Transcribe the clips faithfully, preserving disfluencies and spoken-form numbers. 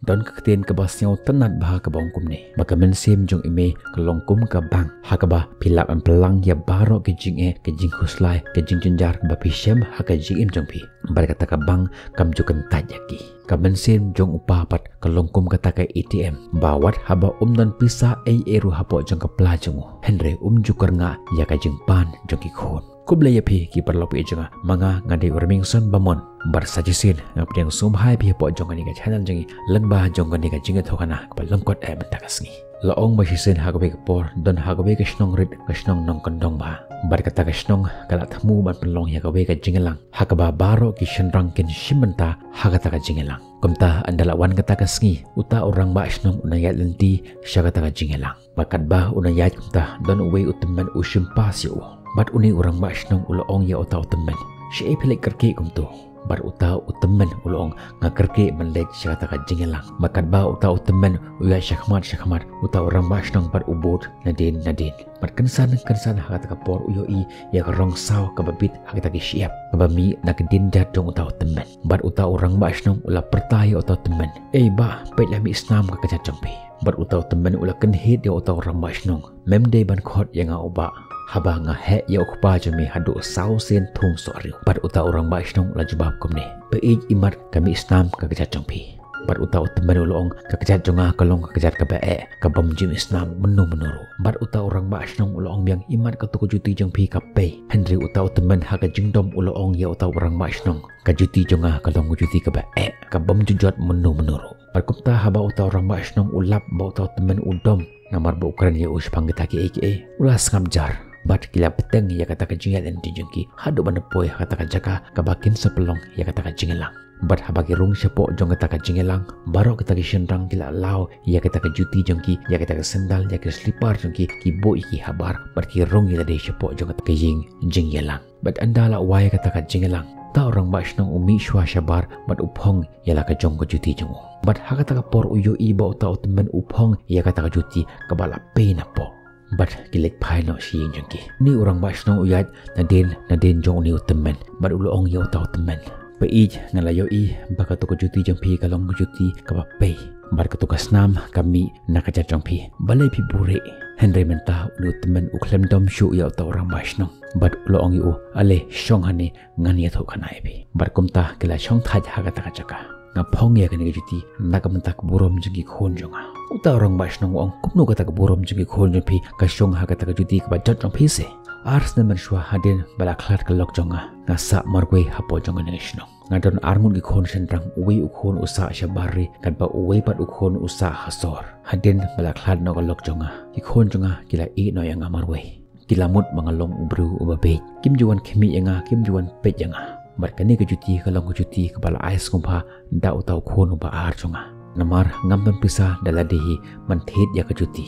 Don ka ktien kaba sngewtynnad bha kaba ong kumne, ba ka mynsiem jong i mei ka long kum ka bank, ha kaba phi lah ban pynlang ïa baroh ki jingeh, ki jingkhuslai, ki jingjynjar ba phi shem ha ka jingim jong phi. Bad kata ka bank kam ju kyntait ïa ki. Ka mynsiem jong u pa pat ka long kum kata ka A T M, ba wat haba um don pisa ei ei ruh hapoh jong ka pla jong u, hynrei um ju kyrngah ïa ka jingpan jong ki khun. Khublei ïa phi ki paralok phi jong nga, ma nga nga dei u Remingson Bamon. Bad sa shisien nga pdiang sngewbha ïa phi hapoh jong kane ka channel jong ngi, lyngba jong kane ka jingïathuhkhana kaba lyngkot eh mynta ka sngi. La ong ba shisien ha kawei ka por don ha kawei ka shnong rit, ka shnong nongkyndong bha. Bad kata ka shnong ka la thmu ban pynlong ïa kawei ka jingïalang, ha kaba baroh ki shynrang kin shim bynta ha kata ka jingïalang. Kumta ynda la wan kata ka sngi, uta u rangbah shnong u nang ïaid lynti sha kata ka jingïalang. Bad katba u nang ïaid kumta, don uwei u tymmen u shim pass ïa u. Bad une u rangbah shnong u la ong ïa uta u tymmen, "Shaei phi leit kyrkieh kumto?" Bad uta u tymmen u la ong, "Nga kyrkieh ban leit sha kata ka jingïalang." Bad katba uta u tymmen u ïaid shakhmat shakhmat, uta u rangbah shnong pat u bud nadien nadien. Bad kynsan kynsan ha kata ka por u ïohi ïa ka rong saw kaba bit ha kata ki shyiap, kaba mih na ka dienjat jong uta u tymmen. Bad uta u rangbah shnong u la pyrta ïa uta u tymmen, "Ei bah, peit la mih snam ka kjat jong phi." Bad uta u tymmen u la kynhied ïa uta u rangbah shnong, "Mem dei ban khot ïa nga u bah, haba nga heh ïa u kpa jong me haduh saw sien thung sohriu." Bad uta u rangbah shnong u la jubab kumne, "Peit imat ka mih snam ka kjat jong phi." Bad uta u tymmen u la ong, "Ka kjat jong nga ka long ka kjat kaba eh, ka bym ju mih snam mynno mynno ruh." Bad uta u rangbah shnong u la ong biang, "Imat kato ka juti jong phi ka pei." Hynrei uta u tymmen ha ka jingdom u la ong ïa uta u rangbah shnong, "Ka juti jong nga ka long ka juti kaba eh, ka bym ju jot mynno mynno ruh." Bad kumta haba uta u rangbah shnong u lap ba uta u tymmen u dom, namar ba u kren ïa u shaphang kita kiei kiei, u la sngap jar. Bad ki la bteng ïa kata ka jingïalang jong ki haduh ban da poi ha kata ka jaka kaba kin sa pynlong ïa kata ka jingïalang. Bad haba ki rung shapoh jong kata ka jingïalang, baroh kita ki shynrang ki la law ïa kata ka juti jong ki, ïa kata ka sandal, ïa ki slipar jong ki, ki buh ïa ki habar, bad ki rung ïa lade shapoh jong kata ka ïing jingïalang. Bad ynda la wai kata ka jingïalang, uta u rangbah shnong u mih shuwa shabar bad u phong ïa la ka jong ka juti jong u. Bad ha kata ka por u ïohi ba uta u tymmen u phong ïa kata ka juti kaba la pei napoh. Bad ki leit phai noh sha ïing jong ki. Une u rangbah shnong u ïaid nadien nadien jong une u tymmen bad u la ong ïa uta u tymmen, "Peit, nga la ïohi ba kato ka juti jong phi ka long ka juti kaba pei, bad kato ka snam ka mih na ka kjat jong phi. Balei phi buhrieh?" Hynrei mynta une u tymmen u khlem dom shuh ïa uta u rangbah shnong bad u la ong ïa u, "Ale shong hangne, ngan ïathuhkhana ïa phi." Bad kumta ki la shong thait ha kata ka jaka. "Nga phong ïa kane ka juti na ka bynta ka burom jong ki khun jong nga." Uta u rangbah shnong u ong, "Kumno kata ka burom jong ki khun jong phi ka shong ha kata ka juti kaba jot jong phi se? Ar snem mynshuwa hadien ba la khlad ka lok jong nga, nga sah marwei hapoh jong kane ka shnong. Nga don ar ngut ki khun shynrang, uwei u khun u sah shabar ri, katba uwei pat u khun u sah ha sor. Hadien ba la khlad noh ka lok jong nga, ki khun jong nga ki la ïeh noh ïa nga marwei. Ki la mut ba nga long u briew uba bieit. Kim ju wan khmih ïa nga, kim ju wan peit ïa nga. Bad kane ka juti ka long ka juti kaba la ai sngewbha da uta u khun uba ar jong nga. Namar ngam don pisa da lade hi ban thied ïa ka juti.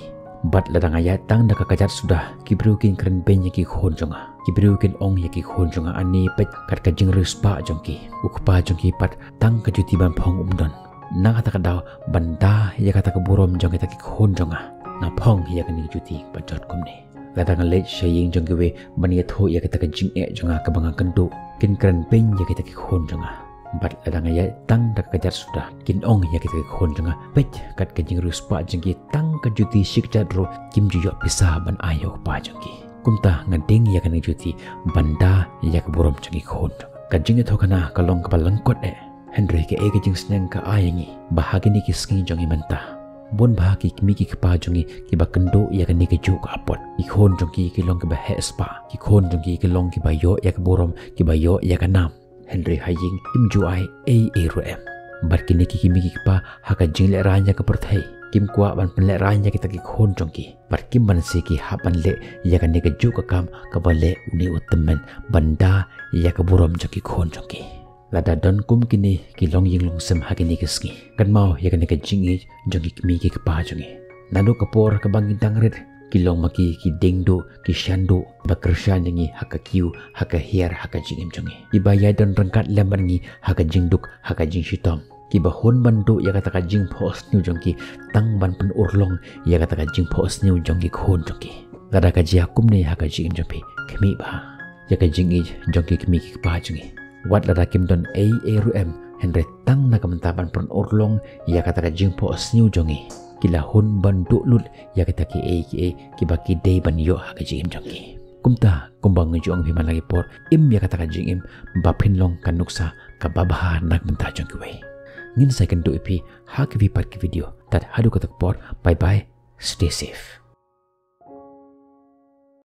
Bad lada nga ïaid tang da ka kjat suda, ki briew kin kren beiñ ïa ki khun jong nga. Ki briew kin ong ïa ki khun jong nga, 'Ani peit kat ka jingriewspah jong ki. U kpa jong ki pat tang ka juti ban phong um don. Na kata ka daw ban da ïa kata ka burom jong kita ki khun jong nga, nga phong ïa kane ka juti ba jot kumne. Lada nga leit sha ïing jong kiwei ban ïathuh ïa kata ka jingeh jong nga kaba nga kynduh, kin kren beiñ ïa kita ki khun jong nga. Bad lada nga ïaid tang da ka kjat suda, kin ong ïa kita ki khun jong nga, peit kat ka jingriewspah jong ki, tang ka juti shi kjat ruh kim ju ïoh pisa ban ai ïa u kpa jong ki. Kumta nga ding ïa kane ka juti ban da ïa ka burom jong ki khun jong nga. Ka jingïathuhkhana ka long kaba lyngkot eh. Hynrei kaei ka jingsneng ka ai ïa ngi ba ha kine ki sngi jong ngi mynta, bun bha ki kmie ki kpa jong ngi kiba kynduh ïa kane kajuh ka apot. Ki khun jong ki ki long kiba heh spah. Ki khun jong ki ki long kiba ïoh ïa ka burom, kiba ïoh ïa ka nam. Hynrei ha ïing kim ju ai ei ei ruh em. Bad kine ki kmie ki kpa ha ka jinglehrain ïa ka pyrthei, kim kwah ban pynlehrain ïa kita ki khun jong ki. Bad kim banse ki hap ban leh ïa kane kajuh ka kam kaba leh une u tymmen, ban da ïa ka burom jong ki khun jong ki. Lada don kum kine ki longïing longsem ha kine ki sngi, kynmaw ïa kane ka jingïeit jong ki kmie ki kpa jong ngi. Naduh ka por kaba ngi dang rit, ki long ma ki ki dieng duh, ki shan duh, ba kyrshan ïa ngi ha ka kiew, ha ka hiar, ha ka jingim jong ngi. Kiba ïadon ryngkat lem bad ngi ha ka jingduk, ha ka jingshitom. Kiba hun ban duh ïa kata ka jingphohsniew jong ki tang ban pynurlong ïa kata ka jingphohsniew jong ki khun jong ki. Lada ka jia kumne ha ka jingim jong phi, khmih bha ïa ka jingïeit jong ki kmie ki kpa jong ngi. Wat lada kim don ei ei ruh em Hynrei tang na ka bynta ban pynurlong ïa kata ka jingphohsniew jong ngi, ki la hun ban duh lut ïa kita kiei kiei kiba ki dei ban ïoh ha ka jingim jong ki. Kumta, kumba nga ju ong ïa phi man la ki por, im ïa kata ka jingim ba phin long ka nuksa kaba bha na ka bynta jong kiwei. Ngin sa ïakynduh ïa phi ha kiwei pat ki video. Tad haduh kata ka por, bye bye, stay safe.